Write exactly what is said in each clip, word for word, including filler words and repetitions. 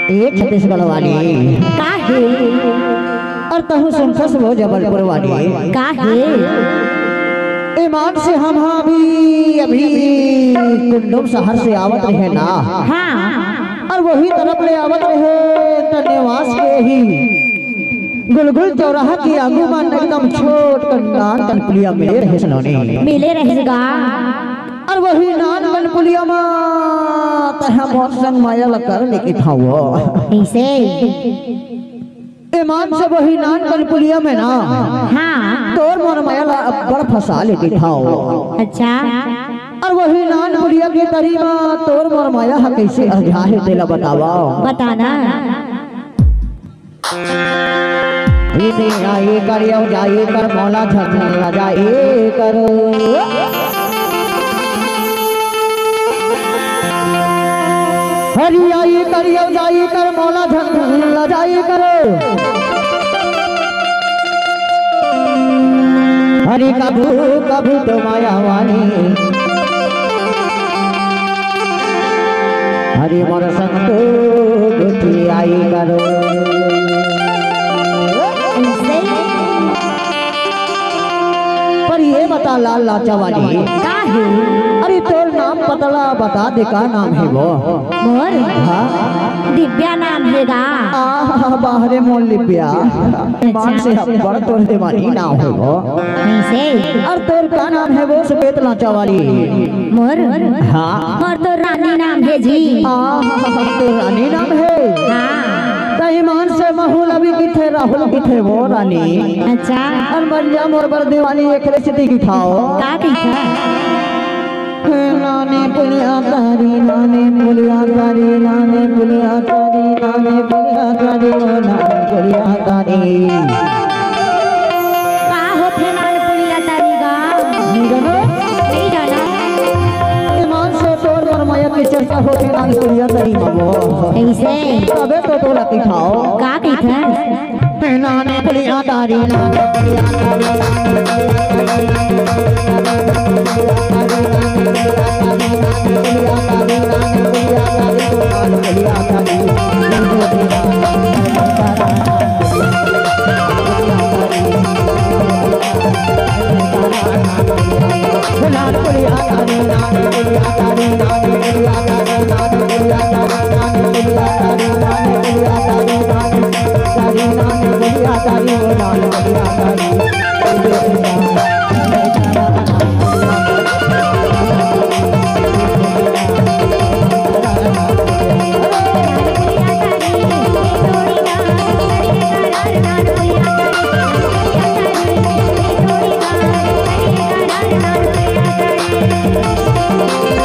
ए छत्तीसगढ़ वाली। का हे? अउ तहूँ सुनथस वो जबलपुर वाली। का हे? ईमान से हम हा अभी, अभी कुंडुम शहर से आवत रहे ना। हाँ। अउ वही तरफ ले आवत रहे त नेवास के ही गुलगुल चौराहा के आगू मा एकदम छोट कन नान कन पुलिया मिले रहे सलोनी। मिले रहे गा। अउ वही नान कन पुलिया मा तैं हा मोर संग मया ला कर ले कहिथस वो। कइसे? ईमान से वही नान कन पुलिया में ना। हाँ। तोर मोर मया ला अब्बड़ फंसा ले कहिथस वो। अच्छा। अउ वही नान पुलिया के तरी मा तोर मोर मया हा कइसे अरझा हे तेला बतावा। बताना। इते आई कर, अउ जाई कर, मोला झन लजाई कर। हरि आई कर, अउ जाई कर, मोला झन लजाई कर। हरि कभू कभू तो मया वाली, हरि मोर संग तो गोठियाई कर। पर ये बता लाल लाचा वाली। का हे? अरे तोर नाम पता ला बता दे, का नाम हे वो? मोर? हाँ। दिव्या नाम हे गा। आहा, बाहरे मोर लिव्या। ईमान से अब्बड़ तोर देवानी नाम हे वो। कइसे? अउ तोर का नाम हे वो सफेद लाचा वाली? मोर? हाँ। मोर तो रानी नाम हे जी। आहा, तोर रानी नाम हे? हाँ। त ईमान से महू ला भी कहिथे, राहुल कहिथे वो रानी। अच्छा। अउ मरिया मोर बर देवानी एकरे सेती कहिथस वो। का कहिथस? नाने पुलिया तारी, नाने पुलिया तारी, नाने पुलिया तारी, नाने पुलिया तारी, ओ नाने पुलिया तारी। का होथे नान पुलिया तारी गा? नइ जाना। नइ जाना। ईमान से तोर मोर मया के चर्चा होथे नान पुलिया तारी मा वो। कइसे? तभे तो तोला कहिथस वो। का कहिथस? नाने पुलिया तारी, नाने पुलिया तारी, नाने पुलिया तारी, नाने पुलिया तारी, नाने पुलिया तारी, नाने पुलिया तारी, नाने पुलिया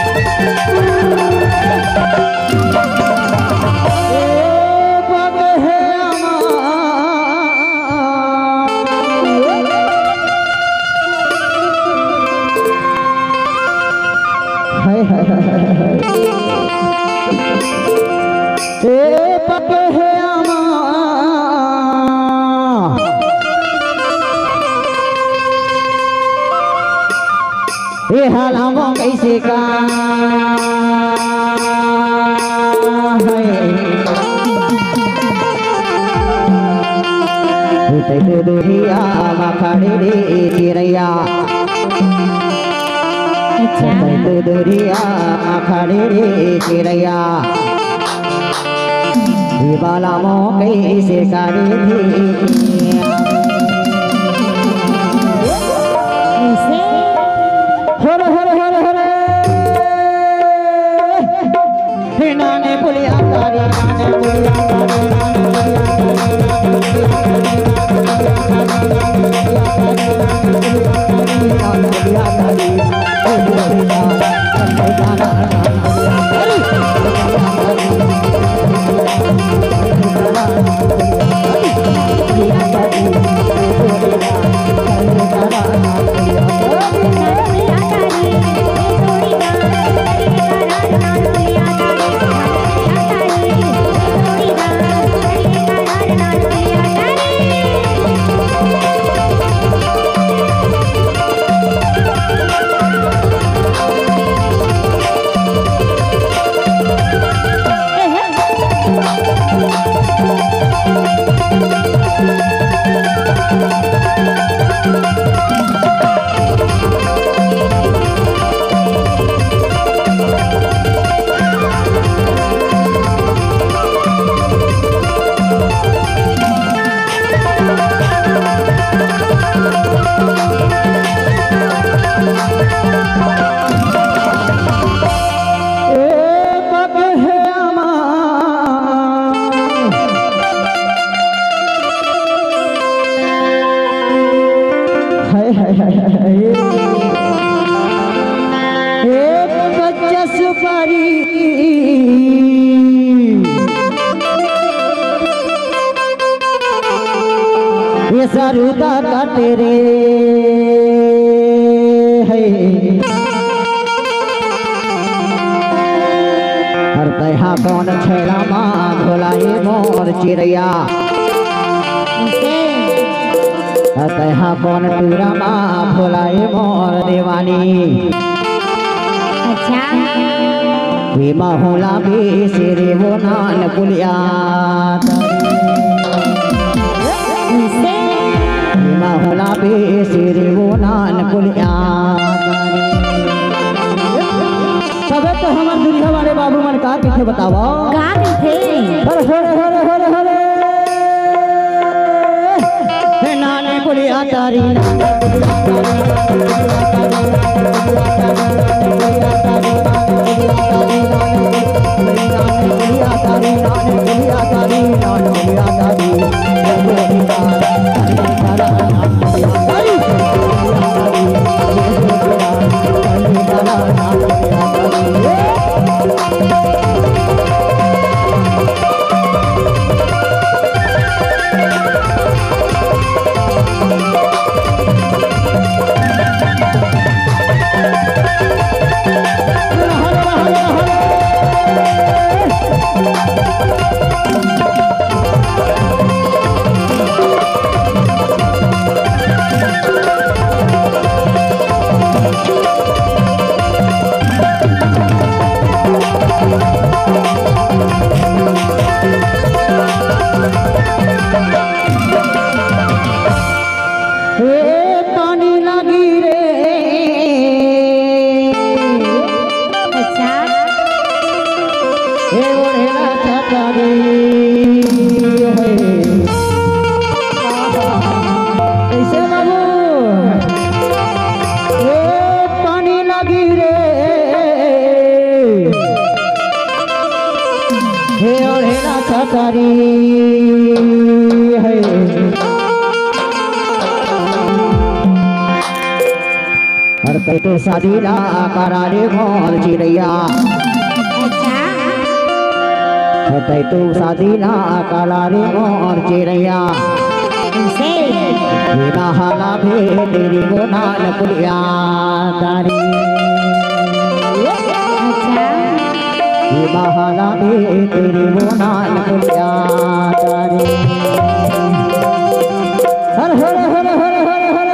तारी। हाय, हाय, हाय, हाय, हाय। ए पक हे आमा। ए हाल हमो कइसे का है। तैं तो दुरिहा म खड़े रे चिरैया। अच्छा। तैं तो दुरिहा म खड़े रे चिरैया। ए बाला मोके से करे थी। ऐसे? हर हर हर हर। हे नाने पुलिया तारी, नाने पुलिया तारी, नाने पुलिया तारी, नाने पुलिया तारी, नाने पुलिया तारी। हाय, हाय, हाय, हाय। एक कच्चा सुपारी, ये सरुता काटे रे है। अरे तैं हा कोन छेला मा भोलाए मोर चिरैया। अरे तैं हा कोन टूरा मा भोलाए मोर देवानी। अच्छा। ए महुला बेसरी वो नान पुलिया। कैसे? ए महुला बेसरी वो नान पुलिया। तबे तो हमर दुरिहा वाले बाबू मन का कहिथे बतावा। का कहिथे? हर, हर, हर, हर, हर। हे नाने पुलिया तारी, नाने पुलिया तारी, नाने पुलिया तारी, नाने पुलिया तारी। हे पानी लागी रे। अच्छा। हे ओढ़ेला छाता रे। कैसे बाबू? हे पानी लागी रे। हे ओढ़ेला छाता रे। हे। अरे तैं तो शादी ला करा रे मोर चिरैया। अच्छा। अरे तैं तो शादी ला करा रे मोर चिरैया। कैसे? ए महुला बेसरी वो नान पुलिया तारी। अच्छा। ए महुला बेसरी वो नान पुलिया तारी। हर हर हर हर हर हर।